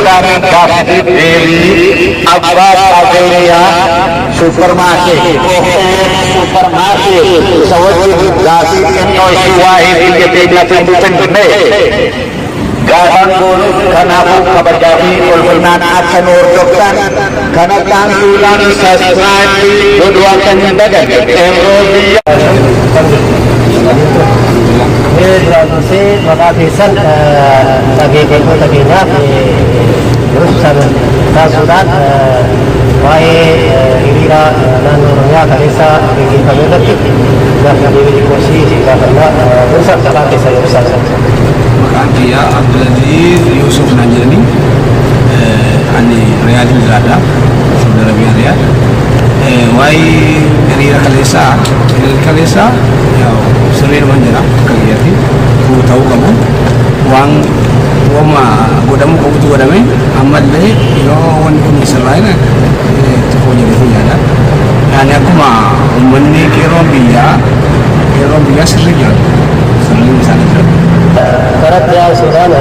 Gaaffii deebii abbaa qabeenyaa supermarket, supermarket isa wajjin gaaffii xinnoo ishii waa'ee biyya keenya Finfinnee gaafan goonu. Kanaafuu kabajaa fi ulfinnaan akka nu hordoftan kanatti aansuudhaan subscribe godhuu akka hin daganne, qeerroo biyya. Mee duraan dursee maqaa keessan dhaggeeffattoota keenyaaf ibsan taasisuudhaan, waa'ee hiriira naannoo Oromiyaa kaleessa gaggeeffame irratti gaaffii deebii xiqqoosii gaafannaa. Dursa maqaa keessan ibsaa. Maqaan kiyyaa Abdulaziz Yusuf naan jedhanii, ani Riyaadin jiraadha. Saudi Arabiyaa, Riyaad. Waa'ee hiriira kaleessaa, hiriira kaleessaa sirriidhuman jira akka kiyyaatti ta'uu qabu. Waan wama godhamuu qabutu godhame, ammallee yoo wanni kun sirraa'ina itti fooyya'ee yaada. Yaani akkuma uummanni qeerroon biyyaa sirrii jira. Sirriin isaanii jira. Kanatti aansuudhaan,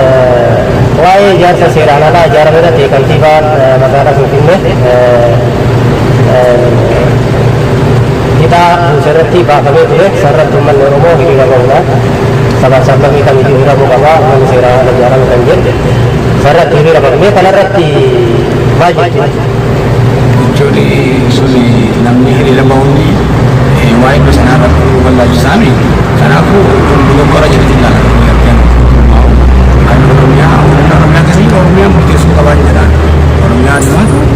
waa'ee ijaarsa seeraan alaa ijaarame irratti kantiibaan magaalaa Finfinnee hidhaa irratti baafamee ture. Isarratti uummanni Oromoo hiriira bahuudhaan, sabaaf sablammii kamiyyuu hiramuu qaba manni seeraan ala ijaarame kan jedhu, isarratti hiriira bahame. Kanarratti maal jettu? Jechuun sun namni hiriira bahuun waa'ee iddoo sanaa irratti wallaalchisaami. Kanaafuu kun dogoggora jedhanii ilaala. Oromiyaa, Oromiyaa keessatti Oromiyaa murteessuu qabaan jedhaan. Oromiyaan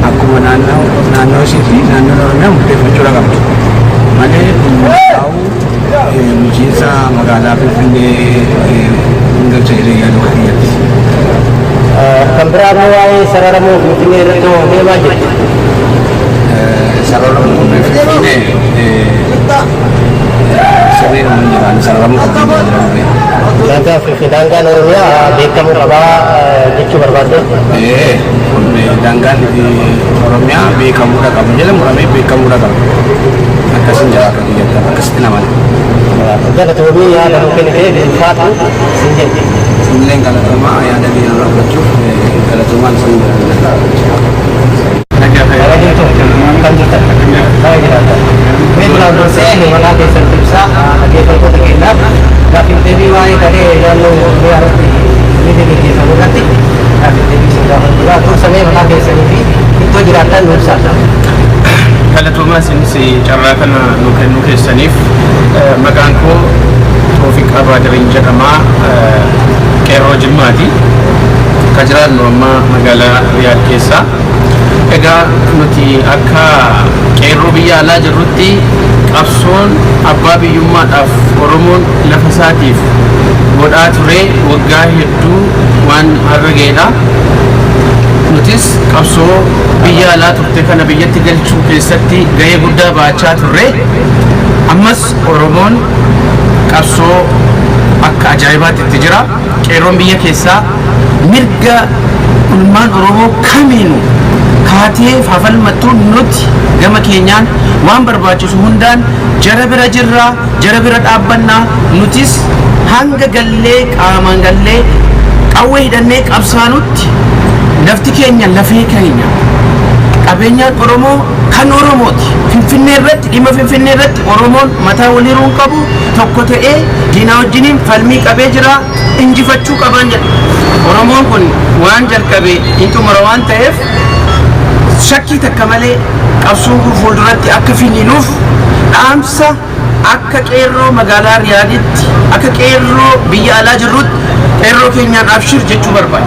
akkuma naannoo naannoo isheetti naannoon Oromiyaa murteeffachuudha qabdi. Malee murtaa'uu bulchiinsa magaalaa Finfinnee hin galcha jedhee yaadu akka kiyyatti. Kan biraa immoo waa'ee sararamuu Finfinnee irratti hoo maal jettu? Sararamuu Finfinnee sirriidhaan jiraan sararamuu qabdi. Daangaa fi daangaan Oromiyaa beekamuu qabaa jechuu barbaadde? Kun daangaan Oromiyaa beekamuudha qaba. Jala muramee beekamuudha qaba. Akkasin jira akka kiyyatti, akkasitti naman. Galatoomii, yaada nuu kennite ulfaatu sin jedhe. Isinillee galatoomaa, yaada keenya fudhachuuf galatoomaan isin jedha. Nagaa jirtu, kan jirtan? Nagaa jiraatan. Mee duraan dursee maqaa keessan ibsaa dhaggeeffattoota keenyaaf, gaaffii deebii waa'ee kalee naannoo Oromiyaa irratti ni gaggeeffamu irratti gaaffii deebii isin gaafachuu. Dursamee maqaa keessanii fi iddoo jiraattan nu ibsaa. Galatoomaa isinis carraa kana nu kennuu keessaniif. Maqaan koo Toofiq Abaadiriin jedhama. Qeerroo Jimmaati. Ka jiraannu amma magaalaa Riyaad keessa. Egaa nuti akka qeerroo biyya alaa jirrutti, qabsoon abbaa biyyummaadhaaf Oromoon lafa isaatiif godhaa ture waggaa hedduu waan har'a ga'edha. Nutis qabsoo biyya alaa turte kana biyyatti galchuu keessatti gahee guddaa baachaa turre. Ammas Oromoon qabsoo akka ajaa'ibaatti itti jira. Qeerroon biyya keessaa mirga ilmaan Oromoo kamiinuu kaatee fafalmattuu, nuti gama keenyaan waan barbaachisu hundaan jara bira jirraa, jara bira dhaabbannaa. Nutis hanga gallee qaamaan gallee qawwee hidhannee qabsaanutti, lafti keenya lafee keenya, qabeenyaan Oromoo kan Oromooti. Finfinnee irratti, dhimma Finfinnee irratti Oromoon mataa waliruu hin qabu. Tokko ta'ee diinaa wajjiniin falmii qabee jira, injifachuu qabaan jedha. Oromoon kun waan jalqabe hin xumura waan ta'eef, shakkii takka malee qabsoon kun fuulduratti akka finiinuuf dhaamsa akka qeerroo magaalaa Riyaaditti, akka qeerroo biyya alaa jirrutti, qeerroo keenyaan abshir jechuu barbaada.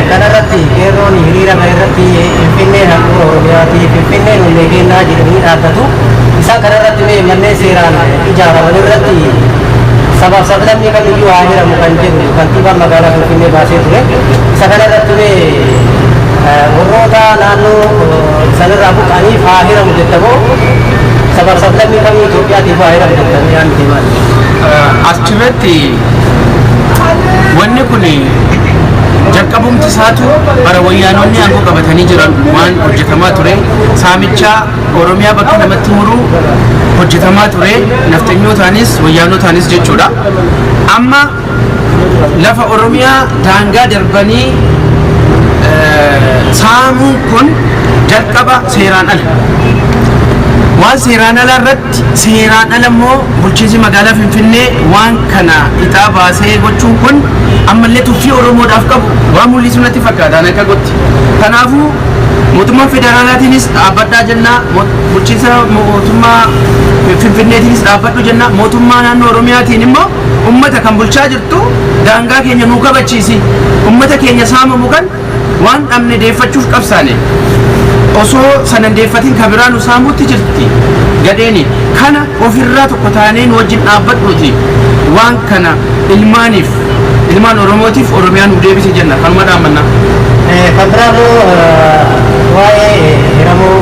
Kanarratti qeerroon hiriira kana irratti Finfinneen handhuura Oromiyaati, Finfinneen hundee kennaa jedhanii dhaabbatu. Isaan kanarratti mee manneen seeraan ijaaraman irratti sabaaf sablammii kamiyyuu haa hiramu kan jedhu kantiibaan magaalaa Finfinnee baasee ture. Isa kanarratti mee warroota naannoo sanirraa buqqa'aniif haa hiramu jettamoo, sabaaf sablammii kamii Itoophiyaatiif haa hiramu jettanii yaadni kee maali? Achirratti wanni kun jalqabumti isaatu bara wayyaanonni aangoo qabatanii jiran waan hojjetamaa ture, saamichaa Oromiyaa bakka namatti muruu hojjetamaa ture, nafxanyootaanis wayyaanotaanis jechuudha. Amma lafa Oromiyaa daangaa darbanii Saamuun kun jalqaba seeraan ala. Waan seeraan ala irratti seeraan ala immoo bulchiinsi magaalaa Finfinnee waan kana ixaa baasee gochuun kun ammallee tuffii Oromoodhaaf qabu waan mul'isu natti fakkaata akka gotti. Kanaafuu mootummaan federaalaatiinis dhaabbadhaa jennaa, bulchiinsa mootummaa Finfinneetiinis dhaabbadhu jennaa, mootummaa naannoo Oromiyaatiin immoo ummata kan bulchaa jirtu daangaa keenya nuu kabachiisi. Ummata keenya saamamu kan waan dhabne deeffachuuf qabsaane. Osoo sanan deeffatiin kan biraa nu saamuutti jirti gadheeni. Kana ofirraa tokko taanee nu wajjin dhaabbadhuuti. Waan kana ilmaaniif ilmaan Oromootiif Oromiyaan nu deebise jenna kanuma dhaammannaa. Kan biraa immoo waa'ee hiramuu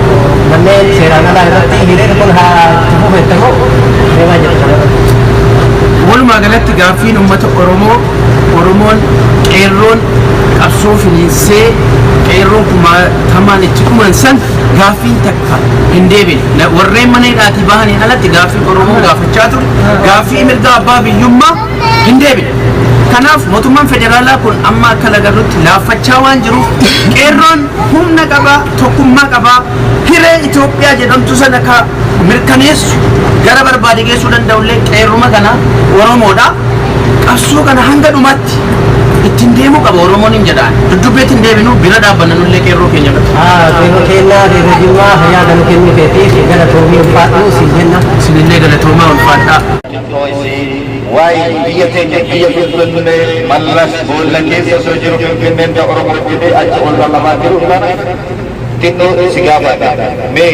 manneen seeraan alaa irratti hiriirri kun haa itti fufettamu deemaa jirtu kanarratti. Walumaa galatti gaaffiin uummata Oromoo Oromoon qeerroon qabsoo finiinsee qeerroon kumaatamaan itti dhuman san gaaffiin takka hin deebine. Warreen mana hidhaatii bahaniin alatti gaaffiin Oromoon gaafachaa ture gaaffii mirga abbaa biyyummaa hin deebine. Kanaaf mootummaan federaalaa kun amma akka agarrutti laaffachaa waan jiruuf qeerroon humna qabaa, tokkummaa qabaa, hiree Itoophiyaa jedhamtu sana ka mirkaneessu gara barbaade geessuu danda'ullee qeerruma kana Oromoodha. Qabsoo kana hanga dhumaatti ittiin deemuu qaba Oromoon hin jedhaan. Dudubbeetti hin deebinu bira dhaabbannanullee qeerroo keenya irratti. Qeerroo keenya qeerroo Jimmaa yaada nu kennu keetiif galatoomii ulfaadhu siin jenna. Isinillee galatoomaa ulfaadhaa. Waa'ee biyya teenya biyya Finfinnee Mallas boolla keessa osoo jiru Finfinneen Oromoo jedhee achi ol lamaa jiru kana xinnoo si gaafadha. Mee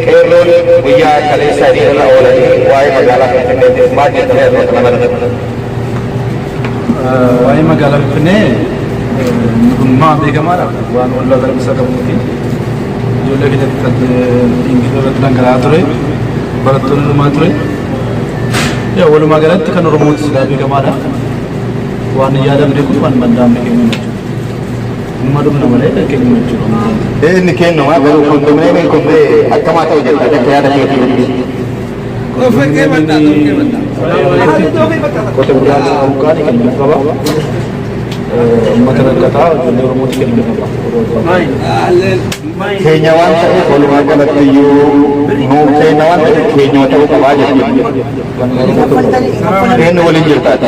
qeerroon guyyaa kaleessa hiriirra oolanii waa'ee magaalaa Finfinnee maal jettanii asirratti namatti? Waa'ee magaalaa Finfinnee dhugummaa beekamaadha. Waan ollaa galmisa qabuuti. Ijoollee keenyatti dhiigni irratti dhangala'aa ture. Barattoonni dhumaa ture. Yaa walumaa galatti kan Oromooti silaa beekamaadha. Waan hin yaadamne kun waan danda'amne kennu jechuudha. Dhuma dhumna malee kennu jechuudha. Inni kennuma garuu kondominiyeemiin kun akkamaa ta'u jetta akka yaada keetii. Qote bulaan buqqaanii kennuu qaba. Uummata rakkataa ijoollee Oromooti kennuu qaba. Keenya waan ta'eef walumaa galatti iyyuu nuu keenya waan ta'eef keenya ta'uu qabaa jechuudha. Eenyu waliin jirta ati?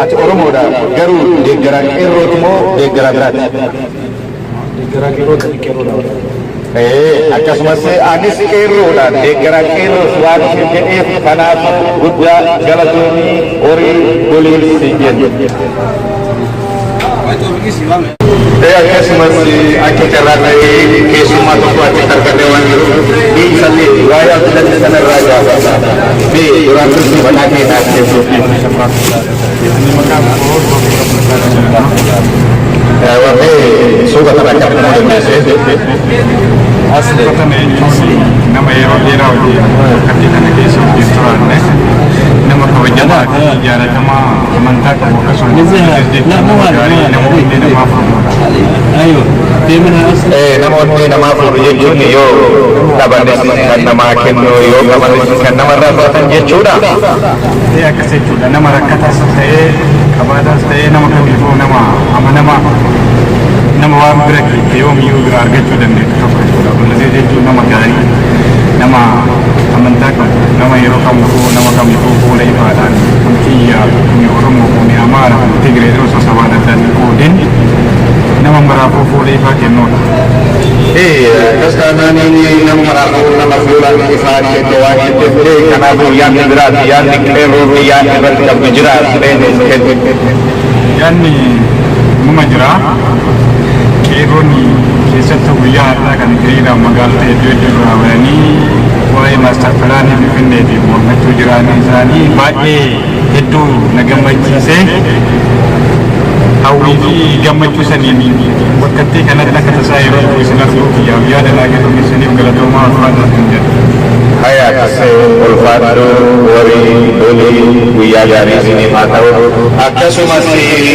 Ati Oromoodha garuu deeggaraa qeerrooti moo deeggaraa biraati? Deeggaraa qeerrooti qeerroodha. Akkasumas anis qeerroodha deeggaraa qeerroos waan isin jedheef kanaaf guddaa galatoomii horii bulii siin jenna. Akkasumas akka carraa ta'ee keessummaa tokko achitti argannee waan jiruuf isallee waa'ee Abdulaziz sanarraa gaafata. Mee duraan dursi maqaa kee naaf kennu. Warree suuqa kana akkamitti nama dandeesse? Asli. Nama yeroo dheeraa hojii fakkii kana keessa hojii turanne nama kabajamaa fi jaalatamaa amantaa qabu akkasumas nama gaarii nama onnee namaa fuudhudha. Nama onnee namaa fuudhu jechuun yoo dhabanis kan namaa kennu yoo qabanis kan namarraa fudhatan jechuudha. Akkas jechuudha nama rakkatas ta'ee qabaataas ta'ee nama kamiifuu nama amanamaa nama waan bira keette yoomiyyuu bira argachuu dandeettu tokko jechuudha. Abdulaziz jechuun nama gaarii nama amantaa qabu nama yeroo kamiifuu nama kamiifuu fuula ifaadhaan kun kiyya kun Oromoo kun Amaara kun Tigree osoo sabaan adda adda qoodin nama maraafuu fuula ifaa kennuudha. Akkas taanaan nama maraafuu nama fuula ifaa kennu waan jetteef kanaafuu yaadni biraati yaadni qeerroo fi yaadni irratti qabdu jira kennu. Yaadni numa jira. Qeerroon keessattuu guyyaa har'aa kana hiriiraan magaalota hedduu hedduu irraa bahanii waa'ee maastar pilaanii Finfinneetiif mormachuu jiraanii isaanii baay'ee hedduu na gammachiisee hawwii fi gammachuu saniin bakkattii kanatti akka tasaa yeroo dhufu isin arguu kiyyaaf yaada naa kennu keessaniif galatoomaa ulfaadhaa kan jedhu. Haya akkasii ulfaadhu horii bulii guyyaa gaarii isiniif haa ta'u. Akkasumas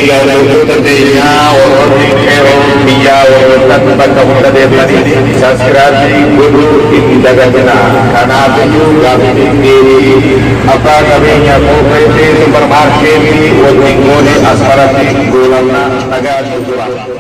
daawwattoota keenyaa warroonni qeerroo biyyaa warroottan bakka hunda deemtanii sabiskiraabii godhuu hin dagatinaa. Kanaaf iyyuu gaaffii deebii abbaa qabeenyaa koopheetii suuparmaarkeetii wajjin goone asfaratti goona. qabna, nagaa nu tura.